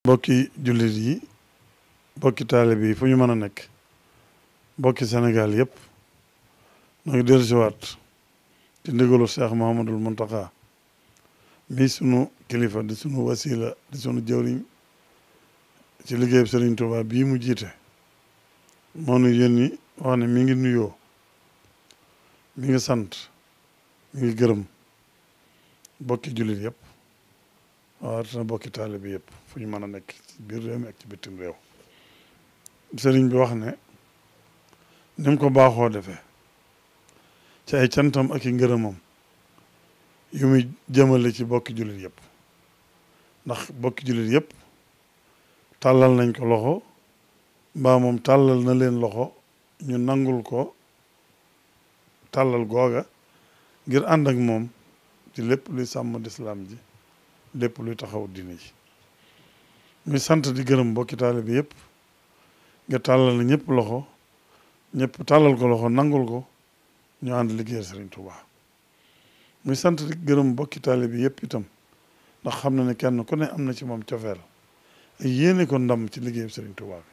bokki jullit yi bokki taalibe yi fu ñu mën a nekk bokki Sénégal yëpp ñoo ngi dellusiwaat ci ndigalu Cheikh Mouhamadul Mountakha mi sunu kilifa di sunu wasila di sunu jëwriñ ci liggéeyub Serigne Touba bii mu jiite moo nu yónni wax ne mi ngi nuyoo mi ngi sant mi ngi gërëm bokki jullit yëpp waaw bokki taalibe bi yëpp fu ñu mën a nekk ci biir réew mi ak ci bitim réew sëriñ bi wax ne ni mu ko baaxoo defee ci ay cantam ak i ngërëmam yu muy jëmale ci bokki jullit yëpp ndax bokki jullit yëpp tàllal nañ ko loxo mbaa moom tàllal na leen loxo ñu nangul ko tàllal googa ngir ànd ak moom ci lépp luy sàmm lislaam ji lépp luy taxaw diine ji muy sant di gërëm bokki taalibe bi yëpp nga tàllal na ñëpp loxo ñëpp tàllal ko loxo nangul ko ñu ànd liggéeyal Serigne Touba muy sant di gërëm bokki taalibe bi yëpp itam ndax xam na ne kenn ku ne am na ci moom cofeel ak yéene ko ndam ci liggéeyal Serigne Touba bi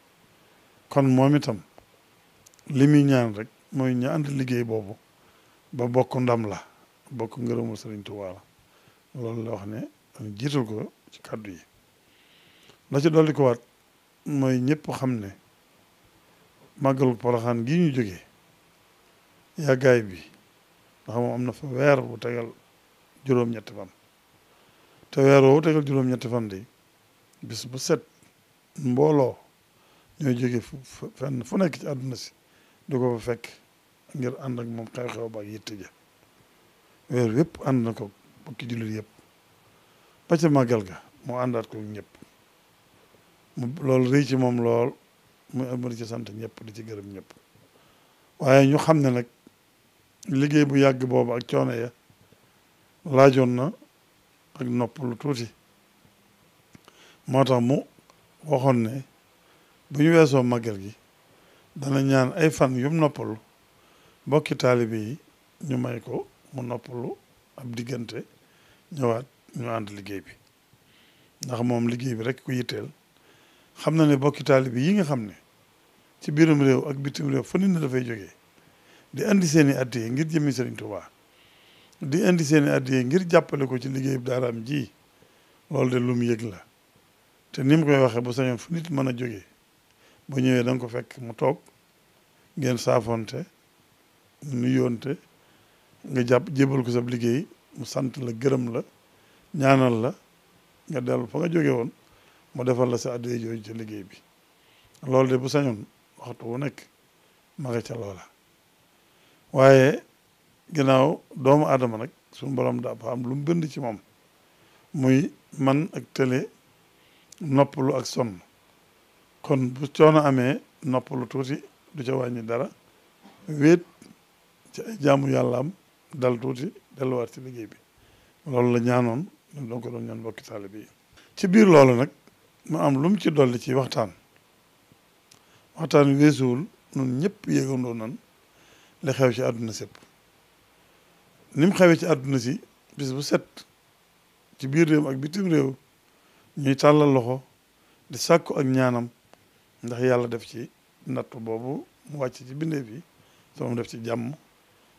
kon moom itam li muy ñaan rek mooy ñu ànd liggéey boobu ba bokk ndam la bokk ngërëmul Serigne Touba la loolu la wax ne jiital ko ci kàddu yi la ci dolli ko waat mooy ñëpp xam ne màggalu Poroxaan gii ñu jógee yàggaay bi ndax moom am na fa weer bu tegal juróom-ñetti fan te weer woowu tegal juróom-ñetti fan di bis bu set mbooloo ñooy jóge fenn fu nekk ci àdduna si du ko fa fekk ngir ànd ak moom xew-xew ba ak yitte ja weer yëpp ànd na ko bokki jullit yëpp ba ca màggal ga moo àndaat ko ñëpp loolu rëy ci moom lool mu di ci sant ñëpp di ci gërëm ñëpp waaye ñu xam ne nag liggéey bu yàgg boobu ak coono ya laajoon na ak nopp lu tuuti moo tax mu waxoon ne bu ñu weesoo màggal gi dana ñaan ay fan yum noppalu bokki taalibe yi ñu may ko mu noppalu ab diggante ñëwaat ñu ànd liggéey bi ndax moom liggéey bi rek ku yitteel xam na ne bokki taalibe yi nga xam ne ci biirum réew ak bitim réew fa nit na dafay jógee di indi seen i addiya ngir jëmmi Serigne Touba di indi seen i addiya ngir jàppale ko ci liggéey bi daaraam ji loolu de lu mu yëg la te ni mu koy waxee bu sañoon fu nit mën a jógee bu ñëwee da nga ko fekk mu toog ngeen saafonte nuyoonte nga jàpp jébal ko sab liggéey mu sant la gërëm la ñaanal la nga dellu fa nga jóge woon mu defal la sa addiya jooju ci liggéey bi loolu de bu sañoon waxtu wu nekk ma nga ca loola waaye ginnaaw doomu aadama nag suñu borom dafa am lu mu bind ci moom muy man ak télé noppalu ak sonn kon bu coono amee noppalu tuuti du ca wàññi dara wéet ci ay jaamu yàlla am dal tuuti delluwaat ci liggéey bi loolu la ñaanoon ñun donc doon ñaan bokki taalibe yi ci biir loolu nag mu am lu mu ci dolli ci waxtaan wi weesuwul ñun ñëpp yéegandoo nan li xew ci àdduna sépp ni mu xewee ci àdduna si bis bu set ci biir réew ak bitim réew ñuy tàllal loxo di sàkku ak ñaanam ndax yàlla def ci nattu boobu mu wàcc ci bindeef yi sama def ci jàmm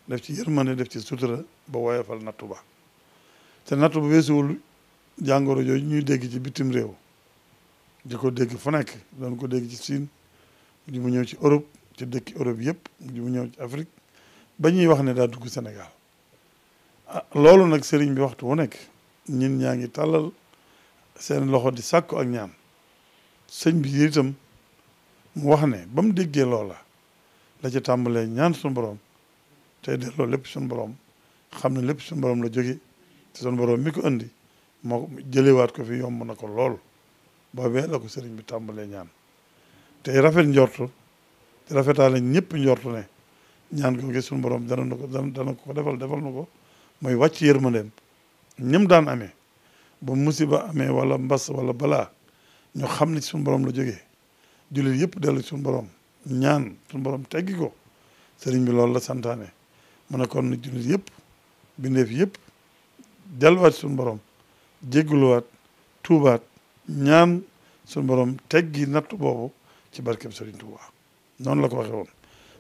def ci yërmande def ci sutura ba woyofal nattu ba te nattu ba weesuwul jàngoro jooju ñuy dégg ci bitim réew di ko dégg fu nekk doon ko dégg ci Siin di mu ñëw ci Europe ci dëkki Europe yëpp di mu ñëw ci Afrique ba ñuy wax ne daa dugg Sénégal loolu nag sëriñ bi waxtu wu nekk ñin ñaa ngi tàllal seen loxo di sàkku ak ñaan sëñ bi itam mu wax ne ba mu déggee loola la ci tàmbalee ñaan suñu borom tey delloo lépp suñu borom xam ne lépp suñu borom la jóge te suñu borom mi ko indi moo jëlewaat ko fi yomb na ko lool boobee la ko sëriñ bi tàmbalee ñaan tey rafet njortu te rafetaale ñëpp njortu ne ñaan googu suñu borom dana ko defal na ko mooy wàcc yërmandeem ñëm daan amee ba musiba amee wala mbas wala balaa ñu xam ne suñu borom la jógee jullit yëpp dellu suñu borom ñaan suñu borom teggi ko sëriñ bi loolu la santaane mu ne kon jullit yëpp bindeef yëpp delluwaat suñu borom jégguluwaat tuubaat ñaan suñu borom teggi natt boobu ci barkeb Serigne Touba noonu la ko waxee woon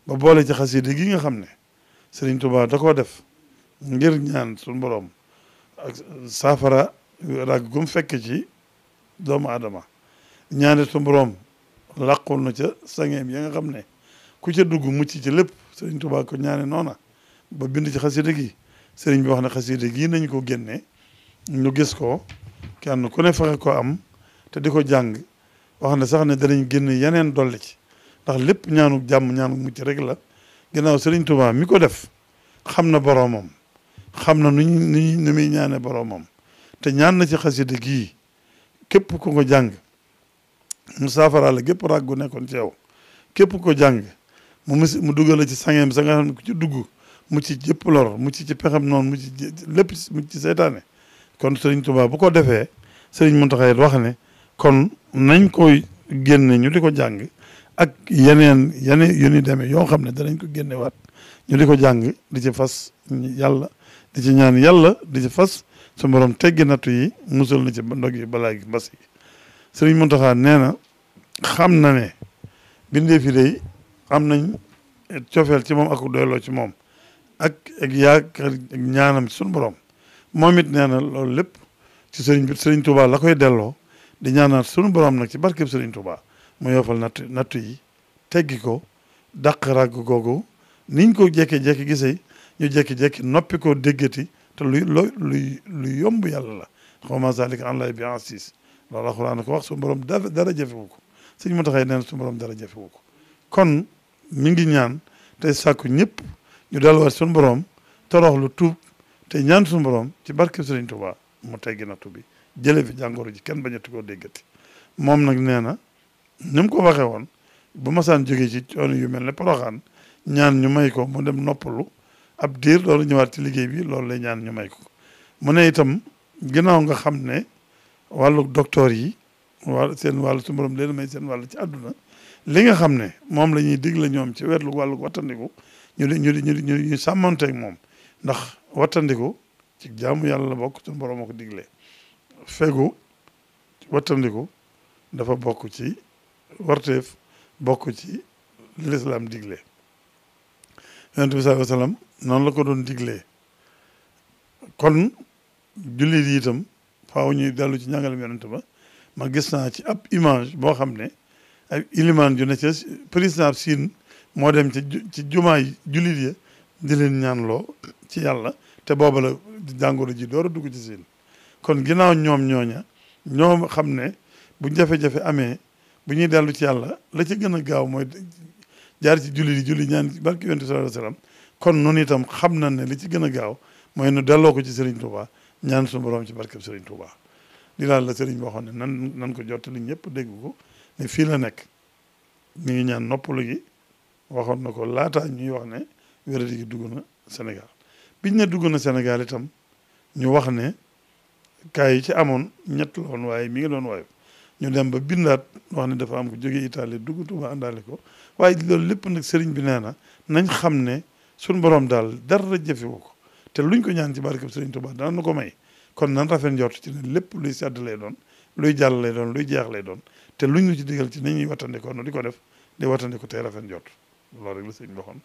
ba boole ci xasida gi nga xam ne Serigne Touba da koo def ngir ñaan suñu borom ak saafara rag gum fekk ci doomu aadama ñaane suñu borom làqul na ca sangeem ya nga xam ne ku ca dugg mucc ci lépp Serigne Touba ko ñaane noona ba bind ci xasida gi Serigne bi wax ne xasida gii nañ ko génne ñu gis ko kenn ku ne fexe ko am te di ko jàng wax ne sax ne danañ génn yeneen dolli ci ndax lépp ñaanu jàmm ñaanu mucc rek la ginnaaw Serigne Touba mi ko def xam na boroomam xam na nu muy ñaane boroomam te ñaan na ci xasida gii képp ku ko jàng mu saafara la gépp ràggu nekkoon ci yow képp ko jàng mu dugal la ci sangeem sa nga xam ne ku ci dugg mu ci jëpp lor mu ci pexem noonu mu ci lépp mu ci seytaane kon Serigne Touba bu ko defee Serigne Mountakha wax ne kon nañ koy génne ñu di ko jàng ak yeneen yu ni demee yoo xam ne danañ ko génne waat ñu di ko jàng di ci fas yàlla di ci ñaan yàlla di ci fas su borom teggi nattu yi musul na ci ndog yi balaa gi mbas yi Serigne Mountakha nee na xam na ne bindee fi day am nañ cofeel ci moom ak doyloo ci moom ak yaakaar ak ñaanam ci suñu borom moom it nee na loolu lépp ci Serigne Touba la koy delloo di ñaanaat suñu borom nag ci barkeb Serigne Touba mu yofal nattu yi teggi ko dàq ràgg googu niñ ko jékki-jékki gisee ñu jékki-jékki noppi ko déggati te luy yomb yàlla la xaw ma zalika an lay bi asis loolu alxuraan ko wax suñu borom dara jafewu ko Sëñ Mountakha nee na suñu borom dara jafewu ko kon mi ngi ñaan tey sàkku ñëpp ñu delluwaat suñu borom toroxlu tuub te ñaan suñu borom ci barkeb Serigne Touba mu teggi nattu bi jële fi jàngoro ji kenn bañati koo déggati moom nag nee na ni mu ko waxee woon bu masaan jógee ci coono yu mel ne Poroxaan ñaan ñu may ko mu dem noppalu ab diir loolu ñëwaat ci liggéey bi loolu lay ñaan ñu may ko mu ne itam ginnaaw nga xam ne wàllu docteur yi seen wàllu su borom leen may seen wàllu ci àdduna li nga xam ne moom la ñuy digle ñoom ci wetlu wàllu wattandiku ñu sàmmanteeg moom ndax wattandiku ci jaamu yàlla la bokk suñu borom moo ko diglee fegu wattandiku dafa bokk ci warteef bokk ci lislaam digle yonent bi sallallahu alayhi wa sallam noonu la ko doon diglee kon jullit yi itam faaw ñuy dellu ci njàngalem yonent ba ma gis naa ci ab image boo xam ne ay ilimaan ju ne ca président Siin moo dem ci jumaay jullit ya di leen ñaanloo ci yàlla te booba la jàngoro ji door a dugg ci Siin kon ginnaaw ñoom ñooña ñoo xam ne bu jafe-jafe amee bu ñuy dellu ci yàlla la ci gën a gaaw mooy jaar ci julli ñaan barke yonent sallallahu alayhi wasallam kon noonu itam xam na ne li ci gën a gaaw mooy nu delloo ko ci Serigne Touba ñaan suñu borom ci barkeb Serigne Touba di daal la Serigne waxoon ne nan ko jottali ñëpp dégg ko ne fii la nekk mi ngi ñaan noppalu gi waxoon na ko laataa ñuy wax ne wéradi gi dugg na Sénégal biñ ne dugg na Sénégal itam ñu wax ne cas yi ci amoon ñett la woon waaye mi ngi doon waaye ñu dem ba bindaat wax ne dafa am ko jógee Italie dugg Touba àndaale ko waaye loolu lépp nag Serigne bi nee na nañ xam ne suñ borom daal dara jëfewu ko te luñ ko ñaan ci barkeb Serigne Touba dana nu ko may kon nan rafet njort ci ne lépp luy sedd lay doon luy jàll lay doon luy jeex lay doon te luñ ñu ci digal ci nañuy wattandikoo no di ko def di wattandiko tey rafet njort loolu rek la sëñ bi waxoon